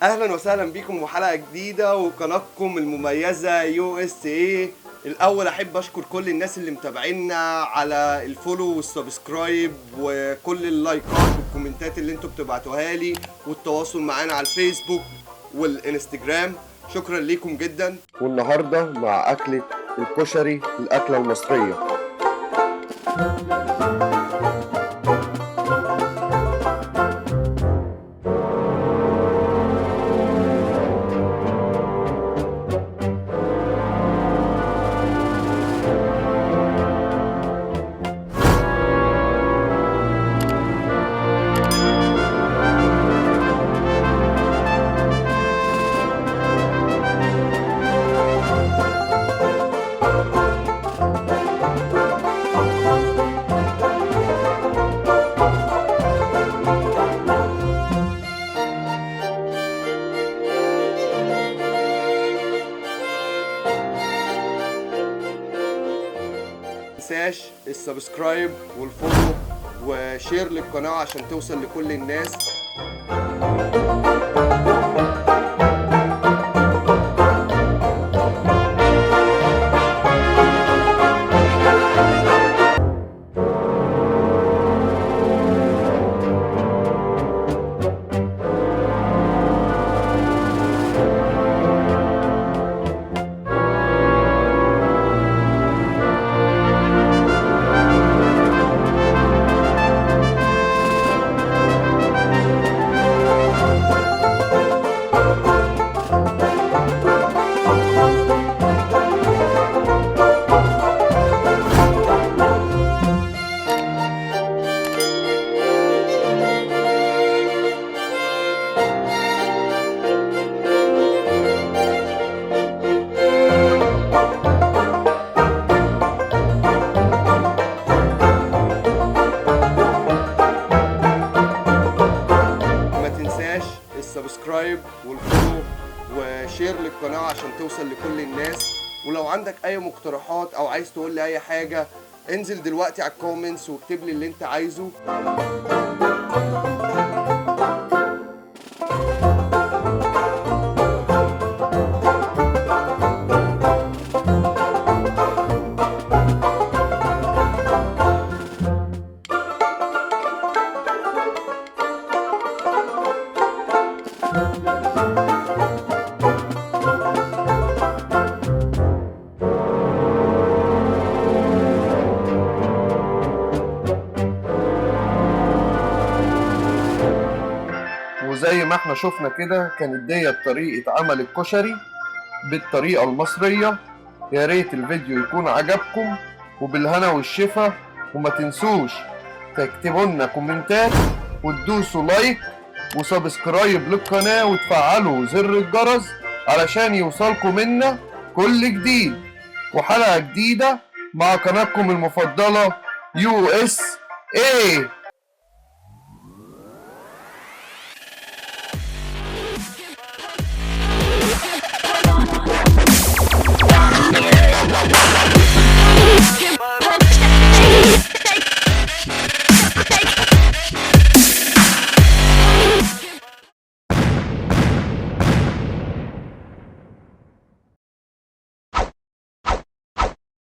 اهلا وسهلا بيكم وحلقه جديدة وقناتكم المميزة USA. الاول احب اشكر كل الناس اللي متابعينا على ال follow وال subscribe وكل اللايكات والكومنتات اللي انتوا بتبعتوها لي والتواصل معانا على الفيسبوك والانستجرام. شكرا ليكم جدا. والنهارده مع اكله الكشري، الاكلة المصرية. تنساش ال subscribe وال follow و share للقناة عشان توصل لكل الناس. ما تنساش ال subscribe وال follow و share للقناة عشان توصل لكل الناس. ولو عندك اي مقترحات او عايز تقول لي اي حاجة، انزل دلوقتي على ال comments واكتب لي اللي انت عايزه. وزي ما احنا شفنا كده، كانت ديت طريقة عمل الكشري بالطريقة المصرية. يا ريت الفيديو يكون عجبكم، وبالهنا والشفا. وما تنسوش تكتبوا لنا كومنتات وتدوسوا like و subscribe للقناة وتفعلوا زر الجرس علشان يوصلكم منا كل جديد وحلقة جديدة مع قناتكم المفضلة USA.